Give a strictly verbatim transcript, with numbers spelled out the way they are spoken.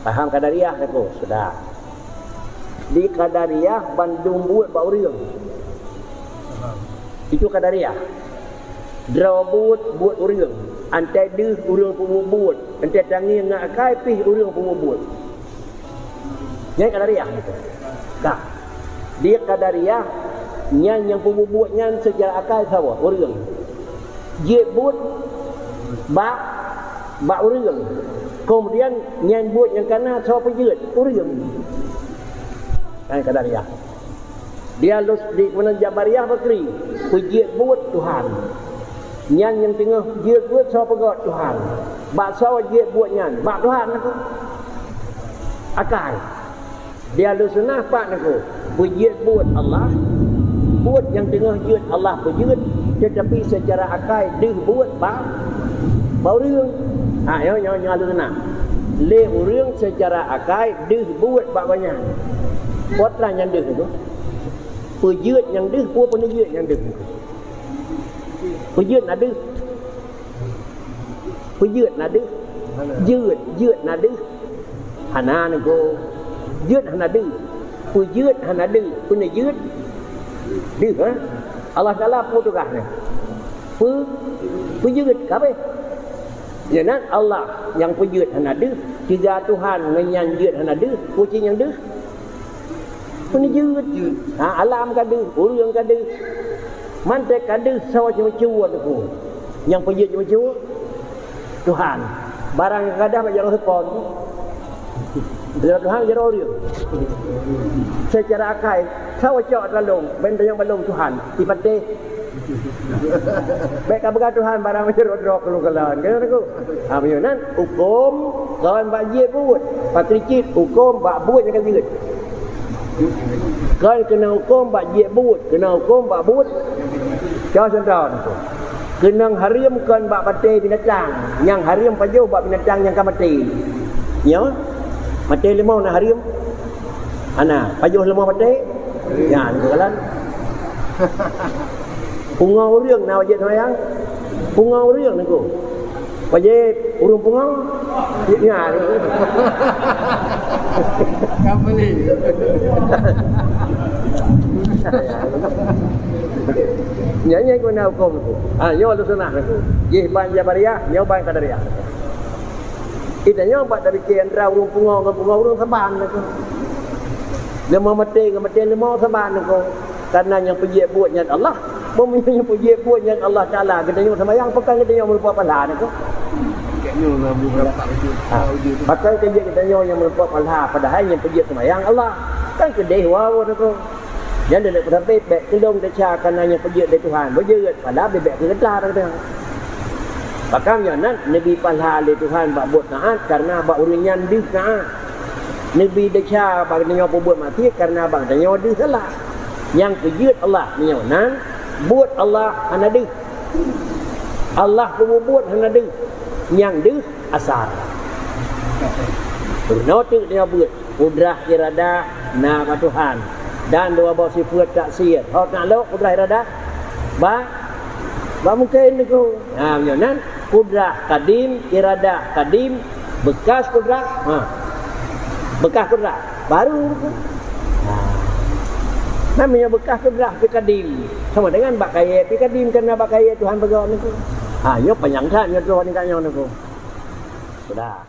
Paham Qadariyah niko, sudah. Di Qadariyah bandum buet bak ureuëng. Itu Qadariyah. Droe buet, buet ureuëng. Antai deuh ureuëng peubuet buet. Antai tangieng ngon akai pih ureuëng peubuet buet. Nyan Qadariyah niko. Ka. Di Qadariyah, nyan nyang peubuet buet nyan seucara akai saboh ureuëng. Jeuet buet bak, bak ureuëng. Kemudian nyan buet nyang kana soe peujeuet, ureuëng. Nyan Qadariyah. Di alus di keumudian Jabariyah bakri, peujeuet buet Tuhan. Nyan nyang teungoh jeuet buet soe peugöt, Tuhan. Bak soe jeuet buet nyan? Bak Tuhan niko. Akai. Di Ahlussunnah pat niko, peujeuet buet Allah, buet nyang teungoh jeuet Allah peujeuet, teutapi seucara akai deuh buet bak, bak ureuëng. Ha, nyoe, nyoe, nyoe Ahlussunnah. Lé ureuëng seucara akai deuh buet bak gobnyan. Peue treuk nyang deuh niko? Peujeuet nyang deuh, peue peuneujeuet nyang deuh niko? Peujeuet na deuh. Peujeuet na deuh. Jeuet, jeuet na deuh. Hana niko. Jeuet hana deuh. Peujeuet hana deuh. Peuneujeuet deuh, ha? Allah Taala peue tugaih nyan? Peu-, peujeuet, ka abéh. Nyan Allah nyang peujeuet hana deuh, tiga Tuhan ngon nyan jeuet hana deuh, peue cit nyang deuh? Peuneujeuet. Ha, alam ka deuh, ureuëng ka deuh. Mantong ka deuh, soe ceumeucue niko? Nyang peujeuet ceumeucue? Tuhan. Barang nyang ka gadôh bak jaroe seupôt. Jaroe Tuhan, jaroe ureuëng. Seucara akai, soe cok atra lôn, ban tanyong bak lôn Tuhan, ipatéh. Bék ka peugah Tuhan barang meunyoe droe-droe keulôn kalon. Keuneuk teungku. Ha, meunyoe nan hukôm kon bak jeuet buet. Pakri cit hukôm bak buet nyang ka jeuet. Kon keuneuk hukôm bak jeuet buet, keuneuk hukôm bak buet. Contoh, contoh. Keunong hareuem kon bak batée binatang. Nyang hareuem pajoh bak binatang nyang ka maté. Nyoe, maté leumô na hareuem? Hana. Pajoh leumô maté? Nyan, kalon. Pungo ureuëng na wajéb seumayang? Pungo ureuëng niko. Wajéb ureuëng pungo? Nyan. Kambali. Nyan, nyan guna hukôm niko. Ha, nyoe Ahlussunnah niko. Jih ban Jabariyah, nyoe ban Qadariyah. Geutanyoe bak tapike antara ureuëng pungo ngon pungo ureuëng saban niko. Leumô maté ngon maté leumô saban niko. Karena nyang peujeuet buet nyan Allah. Meunyoe nyang peujeuet buet nyan Allah Taala, geutanyoe seumayang, pakon geutanyoe meureumpok pahala niko? Ha, pakon keujeuet geutanyoe nyang meureumpok pahala, padahai nyang peujeuet seumayang Allah. Kan keudeh wawoe niko. Nyan lé peusabe bék keulong desya karena nyang peujeuet lé Tuhan. Beujeuet, padahai bék keu gata teuh. Pakon nyoe nan neubi pahala lé Tuhan bak buet taát karena bak ureuëng nyan deuh taát. Neubi desya bak geutanyoe peubuet maksiet karena bak geutanyoe deuh salah. Nyang peujeuet Allah meunyoe nan buet Allah hana deuh. Allah peubuet hana deuh. Nyang deuh asar. Peurunoe teuk nyoe beuet. Kudrah iradah na bak Tuhan, dan dua boh sifeuet taksier. Ho taklok kudrah iradah bak, bak mungken niko. Ha, meunyoe nan kudrah kadim, iradah kadim, bekas kudrah, ha. Bekas kudrah, baru niko. Ha. Nah, meunyoe bekas kudrah pi kadim, sama dengan bak kayée pi kadim, karena bak kayée Tuhan peugah niko. Ha, nyoe panyang that nyoe Tuhan ka nyoe niko. Sudah.